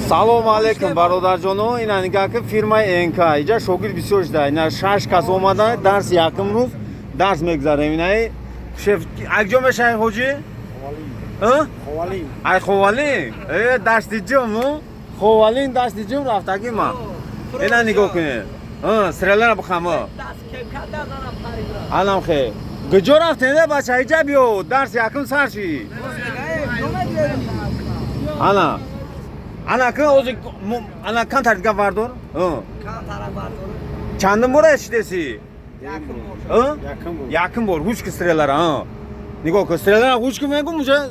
Салому алейкум, бародарҷоно. Ина нигаҳ ки, фирмаи НК иҷа шогирд бисёр шуда. Ина шаш кас омада, дарс, якум рӯз дарс мегзарем. Инаи шеф акҷо мешавӣ, ҳоҷӣ? Ай Ховалин, э дашти ҷум, Ховалин, дашти ҷум рафтагӣ ма. Ина нигоҳ кунед, стрела ра бихам. Алам хе куҷо рафтем, э бача? Иҷа биё, дарс якум сар ши. Ана, ана ки ози, ана камтар дига вардор. Чандум бора шидеси? Якум бор. Ҳуч ки стрела ра нигоҳ кун, стрела ра ҳуч ки мегум, уже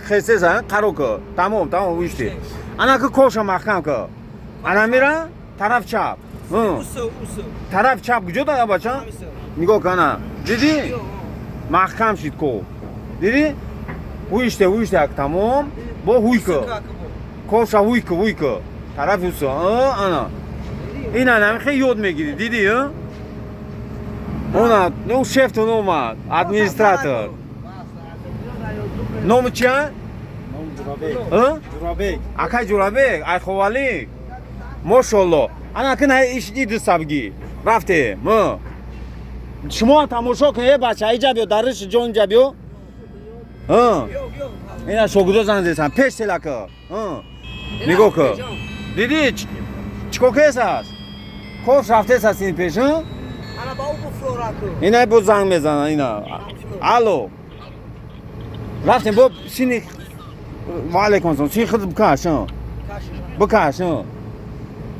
хесеса қаро ки. Тамом, тамом, ҳучти. Ана ки ковша маҳкам ки. Ана мира тараф чап, тараф чап куҷо дада, бача? Нигоҳ кун, ана дидӣ, маҳкам шид ков, дидӣ? Ҳуиште, ҳуиште, тамом, бо ҳуй ки ковша, ҳуй ки, ҳуй ки тарафи усо. Ана ина намихе ёд мегирӣ, дидӣ? Она ну шефтон омад, администратор. Номи чия? Акай Ҷурабек, ай Ховалӣ, мошолло. Ана ки на ишиди сабгӣ рафте. Шумо тамошо кун, э бача, иҷа биё, дариши ҷон, иҷа биё. Ина шогирдо занг зесан. Пеш телака нигоҳ кун, дидӣ чӣ кор кесааст? Коф рафтесаст ин пеш. Ина бо занг мезана, ина. Алло, рафтем бо сини. Ваалайкум ассалом. Сини худ бикаш, бикаш,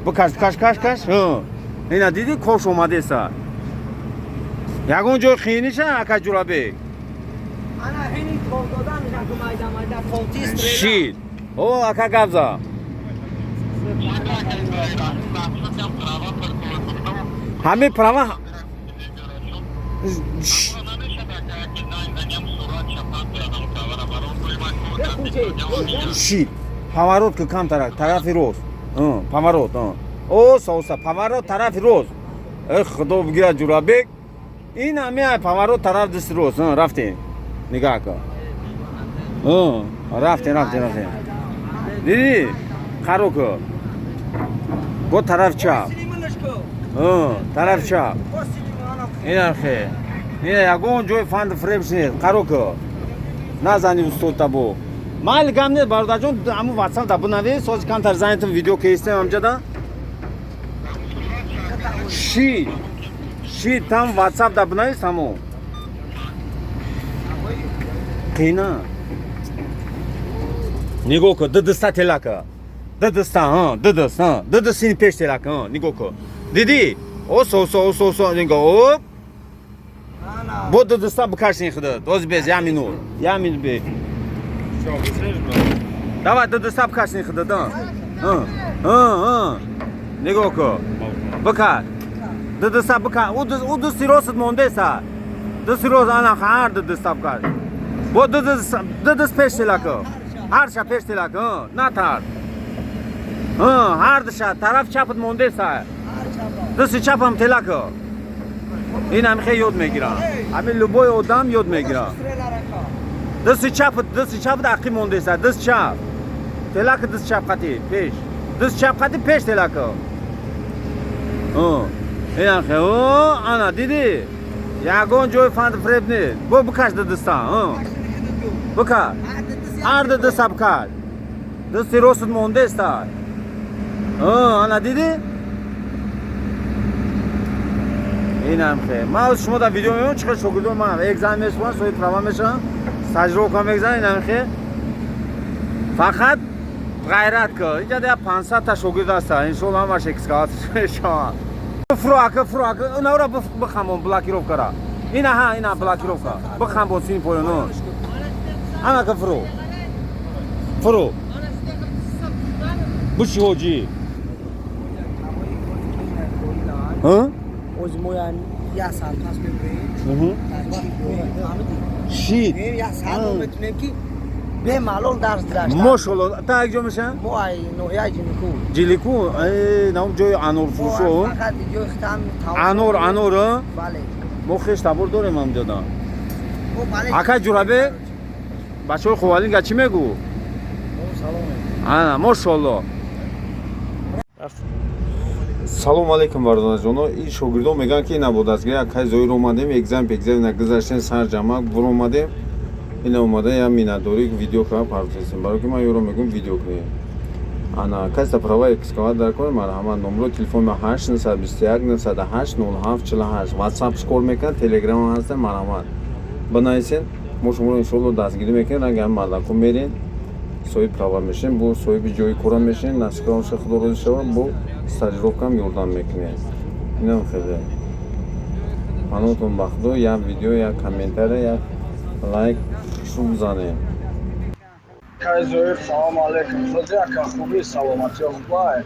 бикаш, бикаш, каш, каш. Ина дидӣ, кофш омадеса. Ягон ҷой қииниша, ака Ҷурабек? Ана ҳини тол додан мешан, майда майда толти стрела. Шид о, ака, гап за. Ҳамин права. Шид, поворот ки камтарак тарафи рост, поворот, оса, оса, поворот тарафи рост. Э, худо бигирад, Ҷурабек, ин ҳами поворот тараф дасти рост. Рафтем, нигаҳ кун, рафтем, рафтем, рафтем, дидӣ? Қаро ку, бо тараф чап, тараф чап. Ина хе, ина ягон ҷои фанду фиреб нест. Қаро ку, назани устод табо. Майли, гам нест, бародарҷон, ҳамун ватсап та бинавис, ҳозир камтар занитам, видео кестем ҳамҷада. Ши ши, там ватсап да бинавис, тамом. Қина нигоҳ кун, ду дастта телака, ду даста, ду даст, ду даст сини пеш телака, нигоҳ кун, дидӣ? Осо, осо, осо, осо, нигоҳ, оп, бо ду даста бикашни худат. Ҳозир без, як минут, як минут бе. Давай, ду даста бикашни худат. Нигоҳ кун, бикаш, ду даста бикаш. Ӯ дасти ростат мондаеса, дасти рост, ана, ҳар ду даста бикаш. Бо ду даст пеш телака, ҳарша пеш телака, натарс, ҳар душа тараф чапат мондаеса, дасти чапам телака. Ин ҳами хе ёд мегирам, ҳамин любой одам ёд мегирам. Дасти чапат, дасти чапат ақиб мондаеса, даст чап телака, даст чап қати пеш, даст чап қати пеш телака. Инам хе, ана дидӣ, ягон ҷои фанду фиреб нест. Бо бикаш ду даста, бикаш, ҳар ду даста бикаш, дасти ростат мондаеста. Ана дидӣ, инам хе. Ман шумо дар видео мебинам, чӣ хел шогирдон ман экзамен месупоранд, соҳиби права мешаванд, стажировка мегзаранд. Инам хе, фақат ғайрат ки инҷа я 500 та шогирд ҳаста, иншоалло ҳамаш экскаватор мешаванд. Фуро, ака, фуро, ака, инавра бихамон, блокировка ра. Ина, ҳа, ина блокировка бихам, бо сини поён. Ана ка, фуро, фуро, буши, ҳоҷӣ. Ози мо як саат пас мебурем. Шид. Як саат мо метунем ки бемалол дарс дидашта. Мошалло, та як ҷо мешаванд? Мо ай ноҳияи Ҷинику. Ҷилику, наум ҷои анорфурӯшо. Фақат ҷои хитам. Анор, анор. Бале. Мо хеш табор дорем ҳамҷода. Ака Ҷурабек, бачаҳои Ховалинга чӣ мегӯ? Ана, мошалло. Салом алейкум, бародарҷоно. Ин шогирдон мегӯянд, ки ина бо дастгирӣ акай Зоир омадем, экзамен пекзамен гузаштем, сарҷамъа буромадем. Ина омада я миннатдорӣ видео кара партофтем, барои ки ман ёро мегӯм, видео кунем. Ана каста права, экскаватор дар кор, марҳамат, номеро телефони ма 8 921 908 07 48. Ватсап кор мекунад, Телеграм ҳаста, марҳамат, бинависен. Мо шуморо иншоалло дастгирӣ мекунем. Ранги ҳам мардако мерен, соҳиби права мешем, бо соҳиби ҷои кора мешем, насибаша худо розӣ шавад, бо стажировкам ёрдам мекунем. Инам хеле панотон ба худо, як видео, як комментария, як лайк шу бизанем. Кай Зоир, салому алейкум. Сози, ака, хубӣ, саломатиё хубай?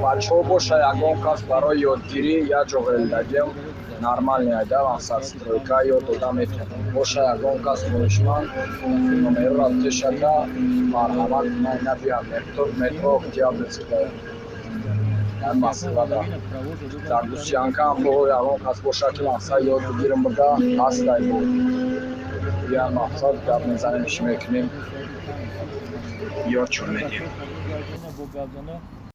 Бачаҳо боша, ягон кас барои ёдгирӣ, як ҷо ғелдагиам нормальный айда, мақсад, стройка ёд дода метавонам. Боша ягон кас хоҳишманд, номерро тешака, марҳамат, ман набиям метро Октябрьская, дар Москвада, дар Гусянкаам бо ягон кас боша, ки мақсад ёд бигирам, буда ҳастай, бо я мақсад гап мезанем, чӣ мекунем, ёд чун медиҳем.